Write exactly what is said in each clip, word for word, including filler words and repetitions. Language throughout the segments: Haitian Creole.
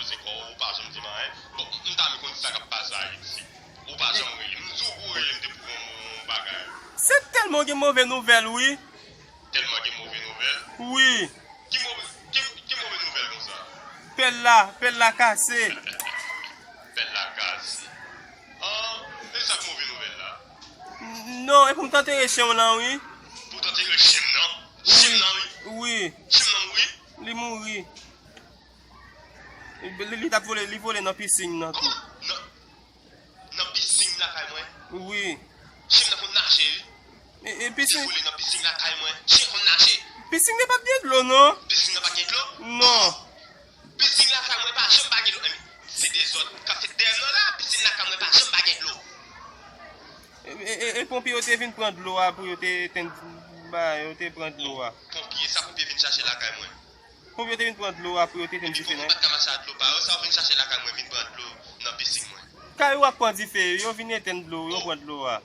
Se kò w, ou pa janm di m anyen. Bon, m ta renmen konn sa k ap pase Ayiti. Ou pa janm rele m. M di w pou w rele m depi w gen yon bagay. Se tèlman gen move nouvèl, wi. Tèlman gen move nouvèl? Wi. Ki move, ki, ki move nouvèl konsa? Pèl la, pèl la kase. Pèl la kase. An, e sa k move nouvèl la? Non, e pou m t antere chen w lan, wi. Pou w t antere chen m nan? Chen m nan, wi. Wi. Chen m nan mouri? Li mouri. Li, li t ap vole, li vole nan pisin nan tou. Kòman? Nan, nan pisin lakay mwen? Wi. Chen m nan konn nache, wi. E, e pisin. Li vole nan pisin lakay mwen. Chen konn nache. Pisin nan pa t gen dlo, non. Pisin nan pa t gen dlo? Non. Pisin lakay mwen pa janm pa gen dlo. Enben, se dezòd k ap fèt dèyè m nan la. Pisin lakay mwen pa janm pa gen dlo. E, e, e, e ponpye yo te vin pran dlo a pou yo te etenn, ba, yo te pran dlo a. Ponpye, sa ponpye vin chache lakay mwen? Ponpye yo te vin pran dlo a pou yo te etenn dife nan. Epi ponpye pa t ka mache ak dlo pa yo, sa yo vin chache lakay mwen, vin pran dlo nan pisin mwen. Kay ou ak pran dife, yo vin etenn dlo, yo pran dlo a.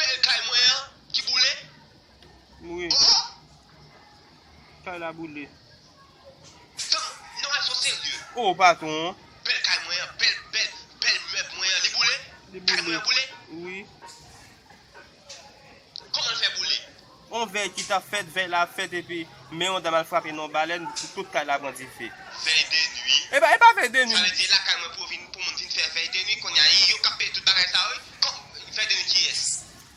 Bèl kay mwen an ki boule. Wi. Oh! Kay la boule. Tann, non, al fò serye. Oh, patwon. Bèl kay mwen an, bèl, bèl, bèl mèb mwen an, li boule? Li boule. Kay mwen an boule? Wi. Kòman l fè boule? On vèy ki t ap fèt, vèy la ap fèt, epi men yon dam al frape nan yon balèn, tout kay la pran dife. Vèy de nwi? E pa, e pa vèy de nwi. Sa vle di lakay mwen pou vin, pou moun vin fè vèy de nwi, kounye a, yo k ap peye tout bagay sa yo, wi. Kòm, vèy de nwi kiyès?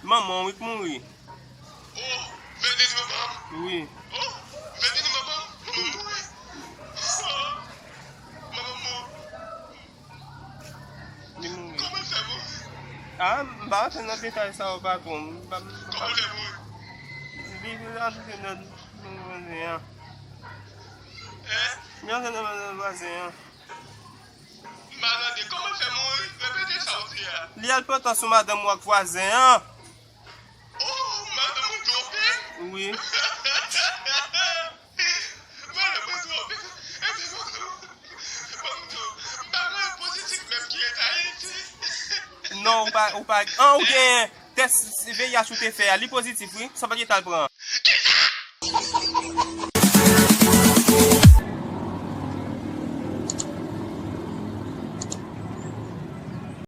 Manman w wi k mouri. Oh, vèy de nwi manman m? Wi. Oh, vèy de nwi manman m? Manman m mouri. Oh, manman m mouri. Li mouri. Kòman l fè mouri? Ah, m pa rantre nan detay sa yo, patwon. M pa, m pa. Kòman l fè mouri? Li, li rantre nan, nan vwazen an. Hein? Li rantre nan, nan vwazen an. M pa tande. Kòman l fè mouri? Repete sa w di a. Li al pantan sou madanm ou ak vwazen an. Oh, madanm ou twonpe? Wi. Madanm ou twonpe. Epi, ban m di w, ban m di w, m pa kwè pozitif menm ki ret Ayiti. Non, ou pa, ou pa, an, ou genyen tès V I H ou te fè a, li pozitif, wi, sa w pa t gentan al pran. Kisa?